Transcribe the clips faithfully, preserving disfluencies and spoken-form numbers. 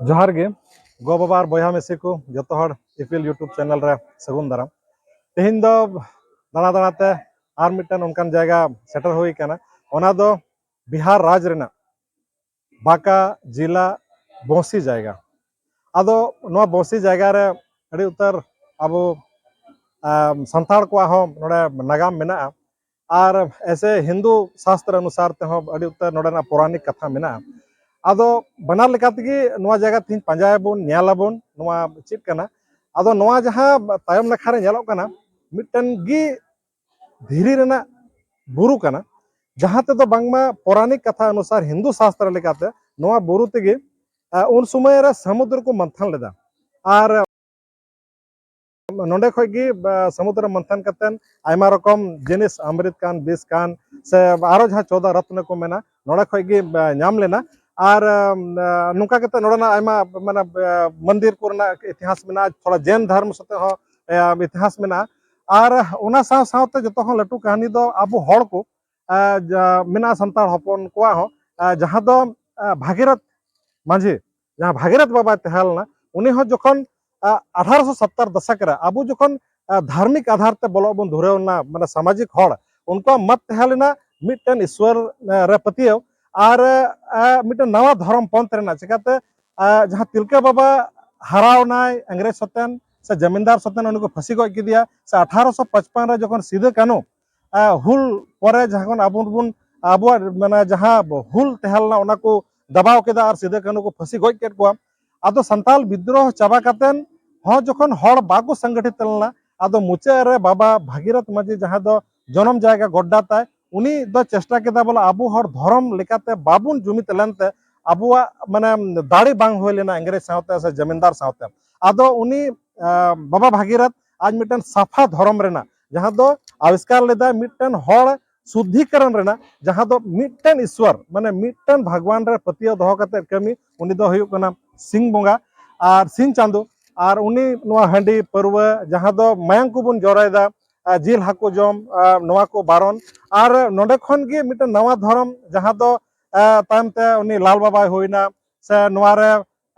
ᱡᱚᱦᱟᱨ ᱜᱮ ᱜᱚ ᱵᱟᱵᱟ ᱟᱨ ᱵᱚᱭᱦᱟ ᱢᱤᱥᱤ ᱠᱚ ᱡᱚᱛᱚ ᱦᱚᱲ ᱤᱯᱤᱞ YouTube ᱪᱮᱱᱮᱞ ᱨᱮ ᱥᱟᱹᱜᱩᱱ ᱫᱟᱨᱟᱢ᱾ ᱛᱮᱦᱮᱧ ᱫᱚ ᱫᱟᱬᱟ ᱫᱟᱬᱟ ᱛᱮ ᱟᱨ ᱢᱤᱫᱴᱮᱱ ᱚᱱᱠᱟᱱ ᱡᱟᱭᱜᱟ ᱥᱮᱴᱮᱨ ᱦᱩᱭ ᱠᱟᱱᱟ, ᱚᱱᱟ ᱫᱚ ᱵᱤᱦᱟᱨ ᱨᱟᱡᱽ ᱨᱮᱱᱟᱜ ᱵᱟᱸᱠᱟ ᱡᱮᱞᱟ ᱵᱚᱥᱤ ᱡᱟᱭᱜᱟ᱾ ᱟᱫᱚ ᱱᱚᱣᱟ ᱵᱚᱥᱤ ᱡᱟᱭᱜᱟ ᱨᱮ ᱟᱹᱰᱤ ᱩᱛᱟᱹᱨ ᱟᱵᱚ, ᱟᱢ, ᱥᱟᱱᱛᱟᱲ ᱠᱚᱣᱟᱜ ᱦᱚᱸ ᱱᱚᱰᱮ ᱱᱟᱜᱟᱢ ᱢᱮᱱᱟᱜᱼᱟ᱾ ᱟᱨ ᱮᱥᱮ ᱦᱤᱱᱫᱩ ᱥᱟᱥᱛᱨᱚ ᱚᱱᱩᱥᱟᱨ ᱛᱮᱦᱚᱸ ᱟᱹᱰᱤ ᱩᱛᱟᱹᱨ ᱱᱚᱰᱮᱱᱟᱜ ᱯᱳᱨᱟᱱᱤᱠ ᱠᱟᱛᱷᱟ ᱢᱮᱱᱟᱜᱼᱟ᱾ ᱟᱫᱚ ᱵᱟᱱᱟᱨ ᱞᱮᱠᱟ ᱛᱮᱜᱮ ᱱᱚᱣᱟ ᱡᱟᱭᱜᱟ ᱛᱮᱦᱮᱧ ᱯᱟᱸᱡᱟᱭᱟᱵᱚᱱ, ᱧᱮᱞᱟᱵᱚᱱ ᱱᱚᱣᱟ ᱪᱮᱫ ᱠᱟᱱᱟ᱾ ᱟᱫᱚ ᱱᱚᱣᱟ ᱡᱟᱦᱟᱸ ᱛᱟᱭᱚᱢ ᱱᱟᱠᱷᱟ ᱨᱮ ᱧᱮᱞᱚᱜ ᱠᱟᱱᱟ, ᱢᱤᱫᱴᱮᱱ ᱜᱮ ᱫᱷᱤᱨᱤ ᱨᱮᱱᱟᱜ ᱵᱩᱨᱩ ᱠᱟᱱᱟ, ᱡᱟᱦᱟᱸ ᱛᱮᱫᱚ ᱵᱟᱝᱢᱟ ᱯᱳᱨᱟᱱᱤᱠ ᱠᱟᱛᱷᱟ ᱚᱱᱩᱥᱟᱨ ᱦᱤᱱᱫᱩ ᱥᱟᱥᱛᱨᱚ ᱞᱮᱠᱟᱛᱮ ᱱᱚᱣᱟ ᱵᱩᱨᱩ ᱛᱮᱜᱮ, ᱟ, ᱩᱱ ᱥᱚᱢᱚᱭ ᱨᱮ ᱥᱟᱹᱢᱩᱫᱨᱚ ᱠᱚ ᱢᱟᱱᱛᱷᱟᱱ ᱞᱮᱫᱟ᱾ ᱟᱨ ᱱᱚᱰᱮ ᱠᱷᱚᱡ ᱜᱮ, ᱟ, ᱥᱟᱹᱢᱩᱫᱨᱚ ᱢᱟᱱᱛᱷᱟᱱ ᱠᱟᱛᱮᱱ ᱟᱭᱢᱟ ᱨᱚᱠᱚᱢ ᱡᱤᱱᱤᱥ, ᱟᱢᱨᱤᱛ ᱠᱟᱱ, ᱵᱤᱥ ᱠᱟᱱ, ᱥᱮ ᱟᱨᱚ ᱡᱟᱦᱟᱸ ᱪᱳᱫᱟ ᱨᱚᱛᱱᱚ ᱠᱚ ᱢᱮᱱᱟ, ᱱᱚᱰᱮ ᱠᱷᱚᱡ ᱜᱮ, ᱟ, ᱧᱟᱢ ᱞᱮᱱᱟ᱾ ᱟᱨ, ᱟ, ᱱᱚᱝᱠᱟ ᱠᱟᱛᱮ ᱱᱚᱰᱮᱱᱟᱜ ᱟᱭᱢᱟ, ᱢᱟᱱᱮ, ᱟ, ᱢᱚᱱᱫᱤᱨ ᱠᱚᱨᱮᱱᱟᱜ ᱤᱛᱤᱦᱟᱥ ᱢᱮᱱᱟᱜᱼᱟ, ᱛᱷᱚᱲᱟ ᱡᱮᱱ ᱫᱷᱚᱨᱢ ᱥᱟᱛᱮ ᱦᱚᱸ, ᱟ, ᱤᱛᱤᱦᱟᱥ ᱢᱮᱱᱟᱜᱼᱟ᱾ ᱟᱨ ᱚᱱᱟ ᱥᱟᱶ ᱥᱟᱶᱛᱮ ᱡᱚᱛᱚ ᱠᱷᱚᱱ ᱞᱟᱹᱴᱩ ᱠᱟᱹᱦᱱᱤ ᱫᱚ ᱟᱵᱚ ᱦᱚᱲ ᱠᱚ, ᱟ, ᱡᱟ-, ᱢᱮᱱᱟᱜᱼᱟ ᱥᱟᱱᱛᱟᱲ ᱦᱚᱯᱚᱱ ᱠᱚᱣᱟᱜ ᱦᱚᱸ, ᱟ, ᱡᱟᱦᱟᱸ ᱫᱚ, ᱟ, ᱵᱷᱟᱜᱤᱨᱚᱛ ᱢᱟᱹᱡᱷᱤ, ᱡᱟᱦᱟᱸ ᱵᱷᱟᱜᱤᱨᱚᱛ ᱵᱟᱵᱟᱭ ᱛᱟᱦᱮᱸ ᱞᱮᱱᱟ, ᱩᱱᱤ ᱦᱚᱸ ᱡᱚᱠᱷᱚᱱ, ᱟ, ᱟᱴᱷᱟᱨᱚᱥᱚ ᱥᱚᱛᱛᱚᱨ ᱫᱚᱥᱚᱠ ᱨᱮ ᱟᱵᱚ ᱡᱚᱠᱷᱚᱱ, ᱟ, ᱫᱷᱟᱨᱢᱤᱠ ᱟᱫᱷᱟᱨ ᱛᱮ ᱵᱚᱞᱚᱜ ᱵᱚᱱ ᱫᱷᱩᱨᱟᱹᱣ ᱮᱱᱟ, ᱢᱟᱱᱮ ᱥᱟᱢᱟᱡᱤᱠ ᱦᱚᱲ, ᱩᱱᱠᱩᱣᱟᱜ ᱢᱚᱛ ᱛᱟᱦᱮᱸ ᱞᱮᱱᱟ ᱢᱤᱫᱴᱮᱱ ᱤᱥᱣᱚᱨ, ᱟ, ᱨᱮ ᱯᱟᱹᱛᱭᱟᱹᱣ ᱟᱨ, ᱟ, ᱢᱤᱫᱴᱮᱱ ᱱᱟᱣᱟ ᱫᱷᱚᱨᱚᱢ ᱯᱚᱱᱛᱷ ᱨᱮᱱᱟᱜ᱾ ᱪᱤᱠᱟᱛᱮ, ᱟ, ᱡᱟᱦᱟᱸ ᱛᱤᱞᱠᱟᱹ ᱵᱟᱵᱟ ᱦᱟᱨᱟᱣ ᱱᱟᱭ ᱤᱝᱨᱮᱡᱽ ᱥᱟᱛᱮᱱ ᱥᱮ ᱡᱟᱢᱤᱱᱫᱟᱨ ᱥᱟᱛᱮᱱ, ᱩᱱᱤ ᱠᱚ ᱯᱷᱟᱹᱥᱤ ᱜᱚᱡ ᱠᱮᱫᱮᱭᱟ, ᱥᱮ ᱟᱴᱷᱟᱨᱚᱥᱚ ᱯᱟᱸᱪᱯᱟᱱ ᱨᱮ ᱡᱚᱠᱷᱚᱱ ᱥᱤᱫᱟᱹ ᱠᱟᱹᱱᱦᱩ, ᱟ, ᱦᱩᱞ ᱯᱚᱨᱮ ᱡᱟᱦᱟᱸ ᱠᱷᱚᱱ ᱟᱵᱚ ᱵᱚᱱ, ᱟᱵᱚᱣᱟᱜ ᱢᱟᱱᱮ ᱡᱟᱦᱟᱸ ᱦᱩᱞ ᱛᱟᱦᱮᱸ ᱞᱮᱱᱟ, ᱚᱱᱟ ᱠᱚ ᱫᱟᱵᱟᱣ ᱠᱮᱫᱟ ᱟᱨ ᱥᱤᱫᱟᱹ ᱠᱟᱹᱱᱦᱩ ᱠᱚ ᱯᱷᱟᱹᱥᱤ ᱜᱚᱡ ᱠᱮᱫ ᱠᱚᱣᱟ᱾ ᱟᱫᱚ ᱥᱟᱱᱛᱟᱞ ᱵᱤᱫᱽᱫᱨᱳᱦᱚ ᱪᱟᱵᱟ ᱠᱟᱛᱮᱱ ᱦᱚᱸ ᱡᱚᱠᱷᱚᱱ ᱦᱚᱲ ᱵᱟᱠᱚ ᱥᱚᱝᱜᱚᱴᱷᱤᱛ ᱞᱮᱱᱟ, ᱟᱫᱚ ᱢᱩᱪᱟᱹᱫ ᱨᱮ ᱵᱟᱵᱟ ᱵᱷᱟᱜᱤᱨᱚᱛ ᱢᱟᱹᱡᱷᱤ, ᱡᱟᱦᱟᱸ ᱫᱚ ᱡᱚᱱᱚᱢ ᱡᱟᱭᱜᱟ ᱜᱚᱰᱰᱟ ᱛᱟᱭ, ᱩᱱᱤ ᱫᱚ ᱪᱮᱥᱴᱟ ᱠᱮᱫᱟ ᱵᱚᱞᱮ ᱟᱵᱚ ᱦᱚᱲ ᱫᱷᱚᱨᱚᱢ ᱞᱮᱠᱟᱛᱮ ᱵᱟᱵᱚᱱ ᱡᱩᱢᱤᱫ ᱞᱮᱱᱛᱮ ᱟᱵᱚᱣᱟᱜ ᱢᱟᱱᱮ ᱫᱟᱲᱮ ᱵᱟᱝ ᱦᱩᱭ ᱞᱮᱱᱟ ᱤᱝᱨᱮᱡᱽ ᱥᱟᱶᱛᱮ ᱥᱮ ᱡᱟᱢᱤᱱᱫᱟᱨ ᱥᱟᱶᱛᱮ᱾ ᱟᱫᱚ ᱩᱱᱤ, ᱟ, ᱵᱟᱵᱟ ᱵᱷᱟᱜᱤᱨᱚᱛ ᱟᱡ ᱢᱤᱫᱴᱮᱱ ᱥᱟᱯᱷᱟ ᱫᱷᱚᱨᱚᱢ ᱨᱮᱱᱟᱜ ᱡᱟᱦᱟᱸ ᱫᱚ ᱟᱵᱤᱥᱠᱟᱨ ᱞᱮᱫᱟᱭ, ᱢᱤᱫᱴᱮᱱ ᱦᱚᱲ ᱥᱩᱫᱽᱫᱷᱤᱠᱚᱨᱚᱱ ᱨᱮᱱᱟᱜ, ᱡᱟᱦᱟᱸ ᱫᱚ ᱢᱤᱫᱴᱮᱱ ᱤᱥᱣᱚᱨ, ᱢᱟᱱᱮ ᱢᱤᱫᱴᱮᱱ ᱵᱷᱟᱜᱽᱣᱟᱱ ᱨᱮ ᱯᱟᱹᱛᱭᱟᱹᱣ ᱫᱚᱦᱚ ᱠᱟᱛᱮ ᱠᱟᱹᱢᱤ, ᱩᱱᱤ ᱫᱚ ᱦᱩᱭᱩᱜ ᱠᱟᱱᱟ ᱥᱤᱧ ᱵᱚᱸᱜᱟ ᱟᱨ ᱥᱤᱧ ᱪᱟᱸᱫᱚ᱾ ᱟᱨ ᱩᱱᱤ ᱱᱚᱣᱟ ᱦᱟᱺᱰᱤ ᱯᱟᱹᱨᱣᱟᱹ, ᱡᱟᱦᱟᱸ ᱫᱚ ᱢᱟᱭᱟᱝ ᱠᱚᱵᱚᱱ ᱡᱚᱨᱚᱭᱮᱫᱟ, ᱟᱨ ᱡᱤᱞ ᱦᱟᱹᱠᱩ ᱡᱚᱢ, ᱟᱨ ᱱᱚᱣᱟ ᱠᱚ ᱵᱟᱨᱚᱱ᱾ ᱟᱨ ᱱᱚᱰᱮ ᱠᱷᱚᱱ ᱜᱮ ᱢᱤᱫᱴᱮᱱ ᱱᱟᱣᱟ ᱫᱷᱚᱨᱚᱢ, ᱡᱟᱦᱟᱸ ᱫᱚ ᱛᱟᱭᱚᱢ ᱛᱮ ᱩᱱᱤ ᱞᱟᱞ ᱵᱟᱵᱟᱭ ᱦᱩᱭᱱᱟ, ᱥᱮ ᱱᱚᱣᱟ ᱨᱮ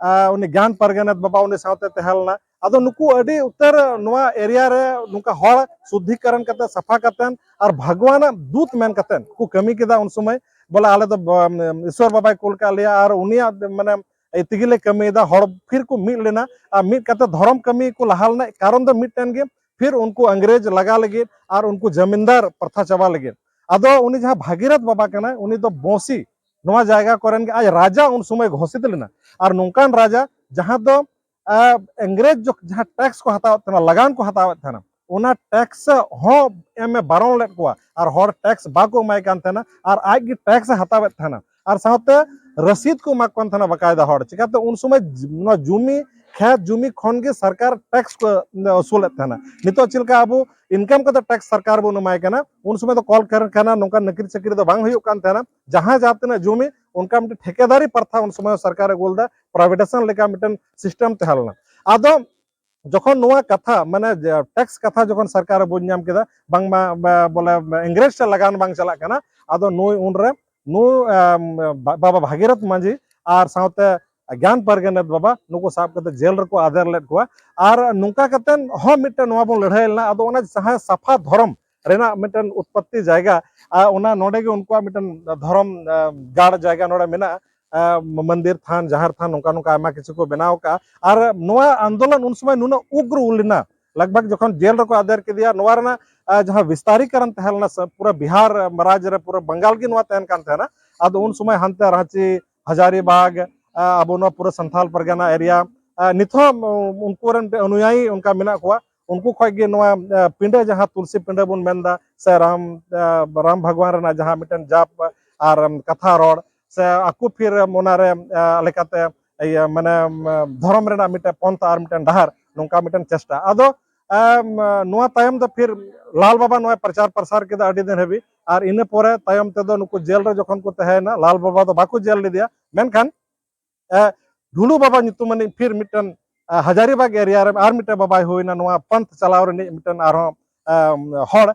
ᱩᱱᱤ ᱜᱮᱭᱟᱱ ᱯᱟᱨᱜᱟᱱᱟᱛ ᱵᱟᱵᱟ ᱩᱱᱤ ᱥᱟᱶᱛᱮ ᱛᱟᱦᱮᱸ ᱞᱮᱱᱟ᱾ ᱟᱫᱚ ᱱᱩᱠᱩ ᱟᱹᱰᱤ ᱩᱛᱟᱹᱨ ᱱᱚᱣᱟ ᱮᱨᱤᱭᱟ ᱨᱮ ᱱᱚᱝᱠᱟ ᱦᱚᱲ ᱥᱩᱫᱽᱫᱷᱤᱠᱟᱨᱚᱱ ᱠᱟᱛᱮ, ᱥᱟᱯᱷᱟ ᱠᱟᱛᱮ ᱟᱨ ᱵᱷᱟᱜᱽᱣᱟᱱᱟᱜ ᱫᱩᱛ ᱢᱮᱱ ᱠᱟᱛᱮ ᱠᱚ ᱠᱟᱹᱢᱤ ᱠᱮᱫᱟ᱾ ᱩᱱ ᱥᱚᱢᱚᱭ ᱵᱚᱞᱮ ᱟᱞᱮ ᱫᱚ ᱤᱥᱣᱚᱨ ᱵᱟᱵᱟᱭ ᱠᱩᱞ ᱠᱟᱜ ᱞᱮᱭᱟ ᱟᱨ ᱩᱱᱤᱭᱟᱜ ᱢᱟᱱᱮ ᱛᱮᱜᱮ ᱞᱮ ᱠᱟᱹᱢᱤᱭᱮᱫᱟ᱾ ᱦᱚᱲ ᱯᱷᱤᱨ ᱠᱚ ᱢᱤᱫ ᱞᱮᱱᱟ ᱟᱨ ᱢᱤᱫ ᱠᱟᱛᱮ ᱫᱷᱚᱨᱚᱢ ᱠᱟᱹᱢᱤ ᱠᱚ ᱞᱟᱦᱟ ᱞᱮᱱᱟ᱾ ᱠᱟᱨᱚᱱ ᱫᱚ ᱢᱤᱫᱴᱮᱱ ᱜᱮ, ᱯᱷᱤᱨ ᱩᱱᱠᱩ ᱤᱝᱨᱮᱡᱽ ᱞᱟᱜᱟ ᱞᱟᱹᱜᱤᱫ ᱟᱨ ᱩᱱᱠᱩ ᱡᱟᱢᱤᱱᱫᱟᱨ ᱯᱨᱚᱛᱷᱟ ᱪᱟᱵᱟ ᱞᱟᱹᱜᱤᱫ᱾ ᱟᱫᱚ ᱩᱱᱤ ᱡᱟᱦᱟᱸ ᱵᱷᱟᱜᱤᱨᱚᱛᱷ ᱵᱟᱵᱟ ᱠᱟᱱᱟᱭ, ᱩᱱᱤ ᱫᱚ ᱵᱚᱥᱤ, ᱱᱚᱣᱟ ᱡᱟᱭᱜᱟ ᱠᱚᱨᱮᱱ ᱜᱮ ᱟᱡ ᱨᱟᱡᱟ ᱩᱱ ᱥᱚᱢᱚᱭ ᱜᱷᱳᱥᱤᱛ ᱞᱮᱱᱟ᱾ ᱟᱨ ᱱᱚᱝᱠᱟᱱ ᱨᱟᱡᱟ ᱡᱟᱦᱟᱸ ᱫᱚ ᱤᱝᱨᱮᱡᱽ ᱡᱟᱦᱟᱸ ᱴᱮᱠᱥ ᱠᱚ ᱦᱟᱛᱟᱣᱮᱫ ᱛᱟᱦᱮᱱᱟ, ᱞᱟᱜᱟᱱ ᱠᱚ ᱦᱟᱛᱟᱣᱮᱫ ᱛᱟᱦᱮᱱᱟ, ᱚᱱᱟ ᱴᱮᱠᱥ ᱦᱚᱸ ᱮᱢ ᱮ ᱵᱟᱨᱚᱱ ᱞᱮᱫ ᱠᱚᱣᱟ ᱟᱨ ᱦᱚᱲ ᱴᱮᱠᱥ ᱵᱟᱠᱚ ᱮᱢᱟᱭ ᱠᱟᱱ ᱛᱟᱦᱮᱱᱟ ᱟᱨ ᱟᱡ ᱜᱮ ᱴᱮᱠᱥ ᱮ ᱦᱟᱛᱟᱣᱮᱫ ᱛᱟᱦᱮᱱᱟ᱾ ᱟᱨ ᱥᱟᱶᱛᱮ ᱨᱚᱥᱤᱫ ᱠᱚ ᱮᱢᱟ ᱠᱚ ᱠᱟᱱ ᱛᱟᱦᱮᱱᱟ ᱵᱟᱠᱟᱭᱫᱟ ᱦᱚᱲ᱾ ᱪᱤᱠᱟᱛᱮ ᱩᱱ ᱥᱚᱢᱚᱭ ᱱᱚᱣᱟ ᱡᱩᱢᱤ, ᱠᱷᱮᱛ ᱡᱩᱢᱤ ᱠᱷᱚᱱ ᱜᱮ ᱥᱚᱨᱠᱟᱨ ᱴᱮᱠᱥ ᱠᱚ ᱟᱹᱥᱩᱞᱮᱫ ᱛᱟᱦᱮᱱᱟ᱾ ᱱᱤᱛᱚᱜ ᱪᱮᱫ ᱞᱮᱠᱟ ᱟᱵᱚ ᱤᱱᱠᱟᱢ ᱠᱟᱛᱮ ᱴᱮᱠᱥ ᱥᱚᱨᱠᱟᱨ ᱵᱚᱱ ᱮᱢᱟᱭ ᱠᱟᱱᱟ, ᱩᱱ ᱥᱚᱢᱚᱭ ᱫᱚ ᱠᱚᱞ ᱠᱟᱨᱠᱷᱟᱱᱟ ᱱᱚᱝᱠᱟ ᱱᱚᱠᱨᱤ ᱪᱟᱹᱠᱨᱤ ᱫᱚ ᱵᱟᱝ ᱦᱩᱭᱩᱜ ᱠᱟᱱ ᱛᱟᱦᱮᱱᱟ᱾ ᱡᱟᱦᱟᱸ ᱡᱟᱦᱟᱸ ᱛᱤᱱᱟᱹᱜ ᱡᱩᱢᱤ, ᱚᱱᱠᱟ ᱢᱤᱫᱴᱮᱱ ᱴᱷᱮᱠᱮᱫᱟᱨᱤ ᱯᱨᱚᱛᱷᱟ ᱩᱱ ᱥᱚᱢᱚᱭ ᱥᱚᱨᱠᱟᱨ ᱟᱹᱜᱩ ᱞᱮᱫᱟ, ᱯᱨᱟᱭᱵᱷᱮᱴᱮᱥᱚᱱ ᱞᱮᱠᱟ ᱢᱤᱫᱴᱮᱱ ᱥᱤᱥᱴᱮᱢ ᱛᱟᱦᱮᱸ ᱞᱮᱱᱟ᱾ ᱟᱫᱚ ᱡᱚᱠᱷᱚᱱ ᱱᱚᱣᱟ ᱠᱟᱛᱷᱟ ᱢᱟᱱᱮ ᱴᱮᱠᱥ ᱠᱟᱛᱷᱟ ᱡᱚᱠᱷᱚᱱ ᱥᱚᱨᱠᱟᱨ ᱵᱚᱱ ᱧᱟᱢ ᱠᱮᱫᱟ, ᱵᱟᱝᱢᱟ ᱵᱚᱞᱮ ᱤᱝᱨᱮᱡᱽ ᱴᱷᱮᱱ ᱞᱟᱜᱟᱱ ᱵᱟᱝ ᱪᱟᱞᱟᱜ ᱠᱟᱱᱟ, ᱟᱫᱚ ᱱᱩᱭ ᱩᱱᱨᱮ ᱱᱩᱭ ᱵᱟᱵᱟ ᱵᱷᱟᱜᱤᱨᱚᱛᱷ ᱢᱟᱹᱡᱷᱤ ᱟᱨ ᱥᱟᱶᱛᱮ ᱜᱮᱭᱟᱱ ᱯᱟᱨᱜᱟᱱᱟᱛ ᱵᱟᱵᱟ ᱱᱩᱠᱩ ᱥᱟᱵ ᱠᱟᱛᱮ ᱡᱮᱞ ᱨᱮᱠᱚ ᱟᱫᱮᱨ ᱞᱮᱫ ᱠᱚᱣᱟ᱾ ᱟᱨ ᱱᱚᱝᱠᱟ ᱠᱟᱛᱮ ᱦᱚᱸ ᱢᱤᱫᱴᱮᱱ ᱱᱚᱣᱟ ᱵᱚᱱ ᱞᱟᱹᱲᱦᱟᱹᱭ ᱞᱮᱱᱟ᱾ ᱟᱫᱚ ᱚᱱᱟ ᱡᱟᱦᱟᱸ ᱥᱟᱯᱷᱟ ᱫᱷᱚᱨᱚᱢ ᱨᱮᱱᱟᱜ ᱢᱤᱫᱴᱮᱱ ᱩᱛᱯᱚᱛᱛᱤ ᱡᱟᱭᱜᱟ, ᱟᱨ ᱚᱱᱟ ᱱᱚᱰᱮ ᱜᱮ ᱩᱱᱠᱩᱣᱟᱜ ᱢᱤᱫᱴᱮᱱ ᱫᱷᱚᱨᱚᱢ ᱜᱟᱲ ᱡᱟᱭᱜᱟ ᱱᱚᱰᱮ ᱢᱮᱱᱟᱜᱼᱟ, ᱢᱚᱱᱫᱤᱨ ᱛᱷᱟᱱ, ᱡᱟᱦᱮᱨ ᱛᱷᱟᱱ, ᱱᱚᱝᱠᱟ ᱱᱚᱝᱠᱟ ᱟᱭᱢᱟ ᱠᱤᱪᱷᱩ ᱠᱚ ᱵᱮᱱᱟᱣ ᱠᱟᱜᱼᱟ᱾ ᱟᱨ ᱱᱚᱣᱟ ᱟᱱᱫᱳᱞᱚᱱ ᱩᱱ ᱥᱚᱢᱚᱭ ᱱᱩᱱᱟᱹᱜ ᱩᱜᱽᱨᱚ ᱞᱮᱱᱟ, ᱞᱟᱜᱽ ᱵᱷᱟᱜᱽ ᱡᱚᱠᱷᱚᱱ ᱡᱮᱞ ᱨᱮᱠᱚ ᱟᱫᱮᱨ ᱠᱮᱫᱮᱭᱟ, ᱱᱚᱣᱟ ᱨᱮᱱᱟᱜ ᱡᱟᱦᱟᱸ ᱵᱤᱥᱛᱟᱨᱤᱠᱟᱨᱚᱱ ᱛᱟᱦᱮᱸ ᱞᱮᱱᱟ ᱯᱩᱨᱟᱹ ᱵᱤᱦᱟᱨ ᱨᱟᱡᱽ ᱨᱮ, ᱯᱩᱨᱟᱹ ᱵᱟᱝᱜᱟᱞ ᱜᱮ ᱱᱚᱣᱟ ᱛᱟᱦᱮᱱ ᱠᱟᱱ ᱛᱟᱦᱮᱱᱟ᱾ ᱟᱫᱚ ᱩᱱ ᱥᱚᱢᱚᱭ ᱦᱟᱱᱛᱮ ᱨᱟᱸᱪᱤ, ᱦᱟᱡᱟᱨᱤᱵᱟᱜᱽ, ᱟᱵᱚ ᱱᱚᱣᱟ ᱯᱩᱨᱟᱹ ᱥᱟᱱᱛᱷᱟᱞ ᱯᱟᱨᱜᱟᱱᱟ ᱮᱨᱤᱭᱟ, ᱱᱤᱛ ᱦᱚᱸ ᱩᱱᱠᱩ ᱨᱮᱱ ᱚᱱᱩᱭᱟᱭᱤ ᱚᱱᱠᱟ ᱢᱮᱱᱟᱜ ᱠᱚᱣᱟ᱾ ᱩᱱᱠᱩ ᱠᱷᱚᱡ ᱜᱮ ᱱᱚᱣᱟ ᱯᱤᱸᱰᱟᱹ, ᱡᱟᱦᱟᱸ ᱛᱩᱞᱥᱤ ᱯᱤᱸᱰᱟᱹ ᱵᱚᱱ ᱢᱮᱱᱫᱟ, ᱥᱮ ᱨᱟᱢ ᱨᱟᱢ ᱵᱷᱟᱜᱽᱣᱟᱱ ᱨᱮᱱᱟᱜ ᱡᱟᱦᱟᱸ ᱢᱤᱫᱴᱮᱱ ᱡᱟᱯ ᱟᱨ ᱠᱟᱛᱷᱟ ᱨᱚᱲ, ᱥᱮ ᱟᱠᱚ ᱯᱷᱤᱨ ᱚᱱᱟᱨᱮ ᱞᱮᱠᱟᱛᱮ ᱤᱭᱟᱹ ᱢᱟᱱᱮ ᱫᱷᱚᱨᱚᱢ ᱨᱮᱱᱟᱜ ᱢᱤᱫᱴᱮᱱ ᱯᱚᱱᱛᱷᱟ ᱟᱨ ᱢᱤᱫᱴᱮᱱ ᱰᱟᱦᱟᱨ, ᱱᱚᱝᱠᱟ ᱢᱤᱫᱴᱮᱱ ᱪᱮᱥᱴᱟ᱾ ᱟᱫᱚ ᱱᱚᱣᱟ ᱛᱟᱭᱚᱢ ᱫᱚ ᱯᱷᱤᱨ ᱞᱟᱞ ᱵᱟᱵᱟ ᱱᱚᱣᱟ ᱯᱨᱚᱪᱟᱨ ᱯᱨᱚᱥᱟᱨ ᱠᱮᱫᱟ ᱟᱹᱰᱤ ᱫᱤᱱ ᱦᱟᱹᱵᱤᱡ᱾ ᱟᱨ ᱤᱱᱟᱹ ᱯᱚᱨᱮ ᱛᱟᱭᱚᱢ ᱛᱮᱫᱚ ᱱᱩᱠᱩ ᱡᱮᱞ ᱨᱮ ᱡᱚᱠᱷᱚᱱ ᱠᱚ ᱛᱟᱦᱮᱸᱭᱮᱱᱟ, ᱞᱟᱞ ᱵᱟᱵᱟ ᱫᱚ ᱵᱟᱠᱚ ᱡᱮᱞ ᱞᱮᱫᱮᱭᱟ, ᱢᱮᱱᱠᱷᱟᱱ ᱰᱷᱩᱞᱩ ᱵᱟᱵᱟ ᱧᱩᱛᱩᱢᱟᱱᱤᱡ ᱯᱷᱤᱨ ᱢᱤᱫᱴᱮᱱ ᱦᱟᱡᱟᱨᱤᱵᱟᱜᱽ ᱮᱨᱤᱭᱟ ᱨᱮ ᱟᱨ ᱢᱤᱫᱴᱮᱱ ᱵᱟᱵᱟᱭ ᱦᱩᱭᱱᱟ, ᱱᱚᱣᱟ ᱯᱟᱱᱛᱷ ᱪᱟᱞᱟᱣ ᱨᱤᱱᱤᱡ ᱢᱤᱫᱴᱮᱱ ᱟᱨᱦᱚᱸ ᱦᱚᱲ,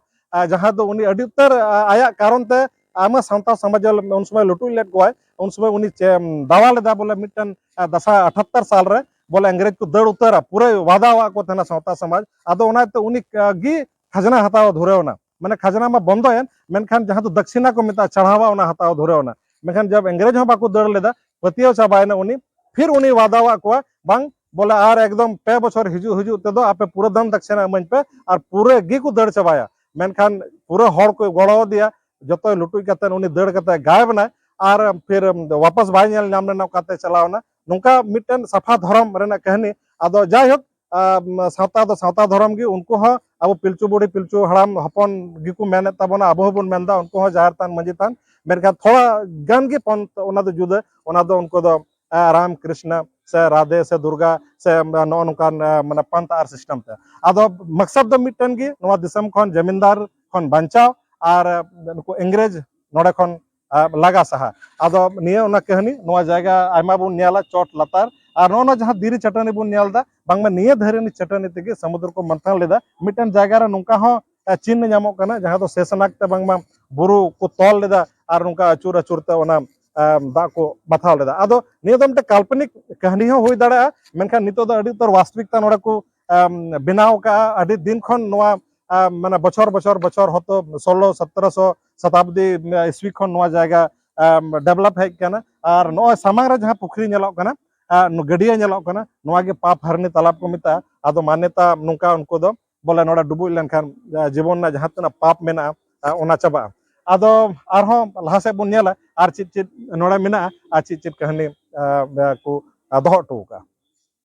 ᱡᱟᱦᱟᱸ ᱫᱚ ᱩᱱᱤ ᱟᱹᱰᱤ ᱩᱛᱟᱹᱨ ᱟᱭᱟᱜ ᱠᱟᱨᱚᱱ ᱛᱮ ᱟᱭᱢᱟ ᱥᱟᱶᱛᱟ ᱥᱚᱢᱟᱡᱽ ᱩᱱ ᱥᱚᱢᱚᱭ ᱞᱩᱴᱩᱡ ᱞᱮᱫ ᱠᱚᱣᱟᱭ, ᱩᱱ ᱥᱚᱢᱚᱭ ᱩᱱᱤ ᱪᱮ-, ᱫᱟᱣᱟ ᱞᱮᱫᱟ ᱵᱚᱞᱮ ᱢᱤᱫᱴᱮᱱ, ᱟ, ᱫᱟᱥᱟ ᱟᱴᱷᱟᱛᱛᱚᱨ ᱥᱟᱞ ᱨᱮ ᱵᱚᱞᱮ ᱤᱝᱨᱮᱡᱽ ᱠᱚ ᱫᱟᱹᱲ ᱩᱛᱟᱹᱨᱟ, ᱯᱩᱨᱟᱹ ᱣᱟᱫᱟ ᱟᱜ ᱠᱚ ᱛᱟᱦᱮᱱᱟ ᱥᱟᱶᱛᱟ ᱥᱚᱢᱟᱡᱽ᱾ ᱟᱫᱚ ᱚᱱᱟᱛᱮ ᱩᱱᱤ, ᱟ, ᱜᱮ ᱠᱷᱟᱡᱽᱱᱟ ᱦᱟᱛᱟᱣ ᱫᱷᱩᱨᱟᱹᱣ ᱮᱱᱟ, ᱢᱟᱱᱮ ᱠᱷᱟᱡᱽᱱᱟ ᱢᱟ ᱵᱚᱱᱫᱚᱭᱮᱱ, ᱢᱮᱱᱠᱷᱟᱱ ᱡᱟᱦᱟᱸ ᱫᱚ ᱫᱟᱹᱠᱷᱤᱱᱟ ᱠᱚ ᱢᱮᱛᱟᱜᱼᱟ, ᱪᱟᱲᱦᱟᱣᱟ, ᱚᱱᱟ ᱦᱟᱛᱟᱣ ᱫᱷᱩᱨᱟᱹᱣ ᱮᱱᱟ᱾ ᱢᱮᱱᱠᱷᱟᱱ ᱡᱟᱵ ᱤᱝᱨᱮᱡᱽ ᱦᱚᱸ ᱵᱟᱠᱚ ᱫᱟᱹᱲ ᱞᱮᱫᱟ, ᱯᱟᱹᱛᱭᱟᱹᱣ ᱪᱟᱵᱟᱭᱮᱱᱟ ᱩᱱᱤ, ᱯᱷᱤᱨ ᱩᱱᱤ ᱣᱟᱫᱟᱣᱟᱜ ᱠᱚᱣᱟ, ᱵᱟᱝ ᱵᱚᱞᱮ ᱟᱨ ᱮᱠᱫᱚᱢ ᱯᱮ ᱵᱚᱪᱷᱚᱨ ᱦᱤᱡᱩᱜ ᱦᱤᱡᱩᱜ ᱛᱮᱫᱚ ᱟᱯᱮ ᱯᱩᱨᱟᱹ ᱫᱟᱱ ᱫᱟᱹᱠᱷᱤᱱᱟ ᱤᱢᱟᱹᱧ ᱯᱮ, ᱟᱨ ᱯᱩᱨᱟᱹ ᱜᱮᱠᱚ ᱫᱟᱹᱲ ᱪᱟᱵᱟᱭᱟ᱾ ᱢᱮᱱᱠᱷᱟᱱ ᱯᱩᱨᱟᱹ ᱦᱚᱲ ᱠᱚ ᱜᱚᱲᱚ ᱟᱫᱮᱭᱟ, ᱡᱚᱛᱚᱭ ᱞᱩᱴᱩᱡ ᱠᱟᱛᱮ ᱩᱱᱤ ᱫᱟᱹᱲ ᱠᱟᱛᱮ ᱜᱟᱭᱮᱵ ᱮᱱᱟᱭ, ᱟᱨ ᱯᱷᱤᱨ ᱣᱟᱯᱟᱥ ᱵᱟᱭ ᱧᱮᱞ ᱧᱟᱢ ᱞᱮᱱᱟ, ᱚᱠᱟᱛᱮ ᱪᱟᱞᱟᱣ ᱮᱱᱟ᱾ ᱱᱚᱝᱠᱟ ᱢᱤᱫᱴᱮᱱ ᱥᱟᱯᱷᱟ ᱫᱷᱚᱨᱚᱢ ᱨᱮᱱᱟᱜ ᱠᱟᱹᱦᱱᱤ᱾ ᱟᱫᱚ ᱡᱟᱭᱦᱳᱠ, ᱟᱢ, ᱥᱟᱶᱛᱟ ᱫᱚ ᱥᱟᱶᱛᱟ ᱫᱷᱚᱨᱚᱢ ᱜᱮ, ᱩᱱᱠᱩ ᱦᱚᱸ ᱟᱵᱚ ᱯᱤᱞᱪᱩ ᱵᱩᱲᱦᱤ ᱯᱤᱞᱪᱩ ᱦᱟᱲᱟᱢ ᱦᱚᱯᱚᱱ ᱜᱮᱠᱚ ᱢᱮᱱᱮᱫ ᱛᱟᱵᱚᱱᱟ, ᱟᱵᱚ ᱦᱚᱸᱵᱚᱱ ᱢᱮᱱᱫᱟ, ᱩᱱᱠᱩ ᱦᱚᱸ ᱡᱟᱦᱮᱨ ᱛᱷᱟᱱ ᱢᱟᱹᱡᱷᱤ ᱛᱷᱟᱱ, ᱢᱮᱱᱠᱷᱟᱱ ᱛᱷᱚᱲᱟ ᱜᱟᱱ ᱜᱮ ᱯᱚᱱᱛᱷ ᱚᱱᱟ ᱫᱚ ᱡᱩᱫᱟᱹ᱾ ᱚᱱᱟ ᱫᱚ ᱩᱱᱠᱩ ᱫᱚ, ᱟ, ᱨᱟᱢ ᱠᱨᱤᱥᱱᱟ ᱥᱮ ᱨᱟᱫᱷᱮ ᱥᱮ ᱫᱩᱨᱜᱟ ᱥᱮ, ᱟ, ᱱᱚᱜᱼᱚ ᱱᱚᱝᱠᱟᱱ, ᱟ, ᱢᱟᱱᱮ ᱯᱟᱱᱛᱷ ᱟᱨ ᱥᱤᱥᱴᱮᱢ ᱛᱮ᱾ ᱟᱫᱚ ᱢᱟᱠᱥᱟᱫ ᱫᱚ ᱢᱤᱫᱴᱮᱱ ᱜᱮ, ᱱᱚᱣᱟ ᱫᱤᱥᱚᱢ ᱠᱷᱚᱱ ᱡᱟᱢᱤᱱᱫᱟᱨ ᱠᱷᱚᱱ ᱵᱟᱧᱪᱟᱣ ᱟᱨ, ᱟ, ᱱᱩᱠᱩ ᱤᱝᱨᱮᱡᱽ ᱱᱚᱰᱮ ᱠᱷᱚᱱ, ᱟ, ᱞᱟᱜᱟ ᱥᱟᱦᱟ᱾ ᱟᱫᱚ ᱱᱤᱭᱟᱹ ᱚᱱᱟ ᱠᱟᱹᱦᱱᱤ, ᱱᱚᱣᱟ ᱡᱟᱭᱜᱟ ᱟᱭᱢᱟ ᱵᱚᱱ ᱧᱮᱞᱟ, ᱪᱚᱴ ᱞᱟᱛᱟᱨ, ᱟᱨ ᱱᱚᱜᱼᱚ ᱱᱚᱣᱟ ᱡᱟᱦᱟᱸ ᱫᱷᱤᱨᱤ ᱪᱟᱹᱴᱟᱹᱱᱤ ᱵᱚᱱ ᱧᱮᱞ ᱮᱫᱟ, ᱵᱟᱝᱢᱟ ᱱᱤᱭᱟᱹ ᱫᱷᱤᱨᱤ ᱪᱟᱹᱴᱟᱹᱱᱤ ᱛᱮᱜᱮ ᱥᱚᱢᱩᱫᱨᱚ ᱠᱚ ᱢᱟᱱᱛᱷᱟᱱ ᱞᱮᱫᱟ᱾ ᱢᱤᱫᱴᱮᱱ ᱡᱟᱭᱜᱟ ᱨᱮ ᱱᱚᱝᱠᱟ ᱦᱚᱸ, ᱟ, ᱪᱤᱱᱦ ᱧᱟᱢᱚᱜ ᱠᱟᱱᱟ, ᱡᱟᱦᱟᱸ ᱫᱚ ᱥᱮᱥᱱᱟᱜᱽ ᱛᱮ ᱵᱟᱝᱢᱟ ᱵᱩᱨᱩ ᱠᱚ ᱛᱚᱞ ᱞᱮᱫᱟ ᱟᱨ ᱱᱚᱝᱠᱟ ᱟᱹᱪᱩᱨ ᱟᱹᱪᱩᱨ ᱛᱮ ᱚᱱᱟ, ᱟ, ᱫᱟᱜ ᱠᱚ ᱵᱟᱛᱷᱟᱣ ᱞᱮᱫᱟ᱾ ᱟᱫᱚ ᱱᱤᱭᱟᱹ ᱫᱚ ᱢᱤᱫᱴᱮᱱ ᱠᱟᱞᱯᱚᱱᱤᱠ ᱠᱟᱹᱦᱱᱤ ᱦᱚᱸ ᱦᱩᱭ ᱫᱟᱲᱮᱭᱟᱜᱼᱟ, ᱢᱮᱱᱠᱷᱟᱱ ᱱᱤᱛᱚᱜ ᱫᱚ ᱟᱹᱰᱤ ᱩᱛᱟᱹᱨ ᱣᱟᱥᱛᱚᱵᱤᱠᱛᱟ ᱱᱚᱰᱮ ᱠᱚ, ᱟᱢ, ᱵᱮᱱᱟᱣ ᱠᱟᱜᱼᱟ᱾ ᱟᱹᱰᱤ ᱫᱤᱱ ᱠᱷᱚᱱ ᱱᱚᱣᱟ, ᱟᱢ, ᱢᱟᱱᱮ ᱵᱚᱪᱷᱚᱨ ᱵᱚᱪᱷᱚᱨ ᱵᱚᱪᱷᱚᱨ ᱦᱚᱛᱚ ᱥᱳᱞᱳ ᱥᱚᱛᱨᱚᱥᱚ ᱥᱚᱛᱟᱵᱫᱤ ᱤᱥᱣᱤ ᱠᱷᱚᱱ ᱱᱚᱣᱟ ᱡᱟᱭᱜᱟ, ᱟᱢ, ᱰᱮᱵᱷᱞᱚᱯ ᱦᱮᱡ ᱠᱟᱱᱟ᱾ ᱟᱨ ᱱᱚᱜᱼᱚᱭ ᱥᱟᱢᱟᱝ ᱨᱮ ᱡᱟᱦᱟᱸ ᱯᱩᱠᱷᱨᱤ ᱧᱮᱞᱚᱜ ᱠᱟᱱᱟ, ᱟᱨ ᱱᱚ-, ᱜᱟᱹᱰᱭᱟᱹ ᱧᱮᱞᱚᱜ ᱠᱟᱱᱟ, ᱱᱚᱣᱟ ᱜᱮ ᱯᱟᱯ ᱦᱟᱨᱱᱤ ᱛᱟᱞᱟᱵ ᱠᱚ ᱢᱮᱛᱟᱜᱼᱟ᱾ ᱟᱫᱚ ᱢᱟᱱᱱᱚᱛᱟ ᱱᱚᱝᱠᱟ ᱩᱱᱠᱩ ᱫᱚ ᱵᱚᱞᱮ ᱱᱚᱰᱮ ᱰᱩᱵᱩᱡ ᱞᱮᱱᱠᱷᱟᱱ, ᱟ, ᱡᱤᱵᱚᱱ ᱨᱮᱱᱟᱜ ᱡᱟᱦᱟᱸ ᱛᱤᱱᱟᱹᱜ ᱯᱟᱯ ᱢᱮᱱᱟᱜᱼᱟ, ᱟ, ᱚᱱᱟ ᱪᱟᱵᱟᱜᱼᱟ᱾ ᱟᱫᱚ ᱟᱨᱦᱚᱸ ᱞᱟᱦᱟ ᱥᱮᱫ ᱵᱚᱱ ᱧᱮᱞᱟ ᱟᱨ ᱪᱮᱫ ᱪᱮᱫ ᱱᱚᱰᱮ ᱢᱮᱱᱟᱜᱼᱟ ᱟᱨ ᱪᱮᱫ ᱪᱮᱫ ᱠᱟᱹᱦᱱᱤ, ᱟ, ᱠᱚ, ᱟ, ᱫᱚᱦᱚ ᱦᱚᱴᱚ ᱟᱠᱟᱫᱼᱟ᱾